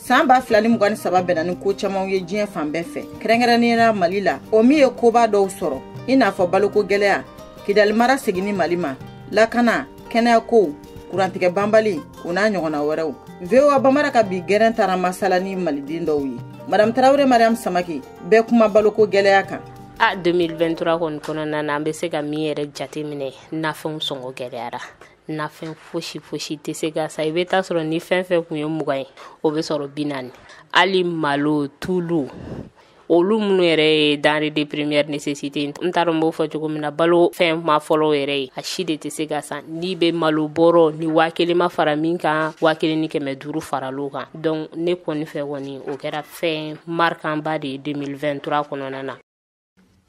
San 2023 bɛnna ni ko camanw ye diɲɛ fan bɛɛ fɛ, kɛrɛnkɛrɛnnenya la Mali la, o min ye koba dɔw sɔrɔ, i n'a fɔ baloko gɛlɛya, Kidali mara seginni Mali ma, lakana, kɛnɛyako, kurantigɛ banbali, o n'a ɲɔgɔnna wɛrɛw. VOA Bambara ka bi gɛrɛn taara masala ni maliden dɔw ye. Madame Tarawele Mariam Samake bɛɛ kuma baloko gɛlɛya kan. A 2023 kɔni kɔnɔna na, an bɛ se ka min yɛrɛ jate minɛ, nafɛnw sɔngɔ gɛlɛyara. Nafɛn fosi fosi tɛ se ka san. I bɛ taa sɔrɔ ni fɛn fɛn kun ye 20 ye, o bɛ sɔrɔ 40. Hali malo, tulu, olu minnu yɛrɛ ye denrée de première nécessité, n t'a dɔn n b'o fɔ cogo min na, balo fɛn ma fɔlɔ yɛrɛ ye, a si de tɛ se ka san. N'i bɛ malo bɔrɔ ni 1000 ma fara min kan, 1500 faral'o kan. Donc ne kɔni fɛ kɔni, o kɛra fɛn marquant ba de ye 2023 kɔnɔna na.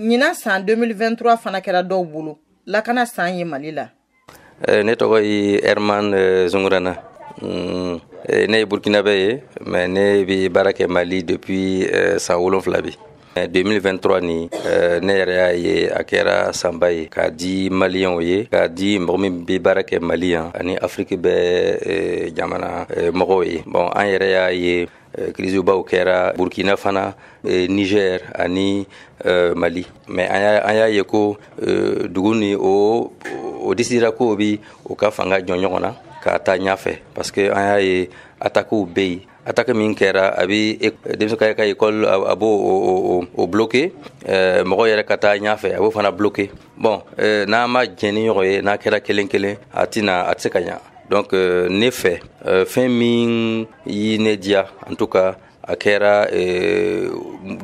Ɲinan san 2023 fana kɛra dɔw bolo lakana san ye Mali la. Ne tɔgɔ ye Herman Zungurana. Ne ye Burkinabɛ ye, mais ne bɛ baara kɛ Mali depuis san 7 bi. 2023 ni, ne yɛrɛ y'a ye, a kɛra sanba ye k'a di Maliyɛnw ye, k'a di mɔgɔ min bɛ baara kɛ Mali yan ani Afiriki bɛɛ jamana mɔgɔw ye. Bon, an yɛrɛ y'a ye, crise baw kɛra Burkina fana, Niger ani Mali, mais an y'a ye ko dugu ni o décidera ko bi o ka fanga jɔ ɲɔgɔn na ka taa ɲɛfɛ, parce que an y'a ye, attaquew bɛ yen. Attaque min kɛra, a bɛ denmisɛn ka école, a b'o o bloqué, mɔgɔ yɛrɛ ka taa ɲɛfɛ, a b'o fana bloqué. Bon, n'an ma jɛn ni ɲɔgɔn ye, n'a kɛra kelen kelen, a tɛna, a tɛ se ka ɲa. Donc ne fɛ, fɛn min yi ne diya, en tout cas, a kɛra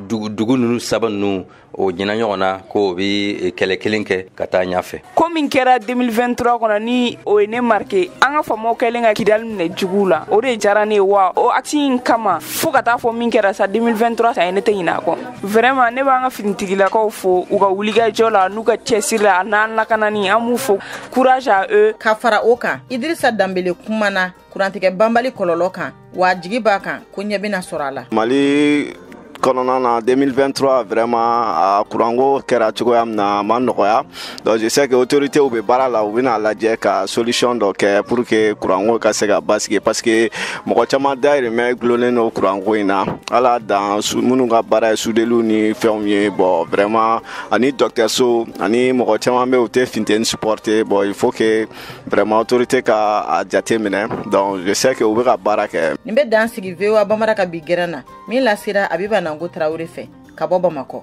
dugu ninnu saba ninnu o ɲɛna ɲɔgɔn na ko o bɛ kɛlɛ kelen kɛ ka taa ɲɛfɛ. Ko min kɛra 2023 kɔnɔ ni o ye ne marqué, an ka faamaw kɛlen ka Kidali minɛ juguw la, o de diyara ne ye. Wa o acte in kama, fo ka taa fɔ min kɛra sa 2023 san ye, ne tɛ ɲinɛ a kɔ. Vraiment, ne b'an ka finitigilakaw fo u ka wulikajɔ la n'u ka cɛsiri la n'an lakanani. An b'u fo, courage à eux. Ka fara o kan, Idirisa Danbele kumana kurantigɛ banbali kɔlɔlɔ kan, wa jigi b'a kan ko ɲɛ bɛna sɔrɔ a la. Mali kɔnɔna na, 2023 vraiment, a kuranko kɛra cogoya min na, a ma nɔgɔya. Donc je sais que autorités bɛ baara la, u bɛna lajɛ ka solution dɔ kɛ pour que kuranko ka se ka basigi, parce que mɔgɔ caman dayirimɛ gulonnen don kuranko in na. Ala dan minnu ka baara ye sudeliw ni fɛnw ye. Bon, vraiment, ani dɔgɔtɔrɔso ani mɔgɔ caman bɛ, u tɛ funteni supporter. Bon, il faut que vraiment autorité ka a jate minɛ. Donc je sais que u bɛ ka baara kɛ. Nin bɛ dan sigi VOA Bambara ka bi gɛrɛn na, min lasera Abiba Nango Tarawele fɛ ka bɔ Bamakɔ.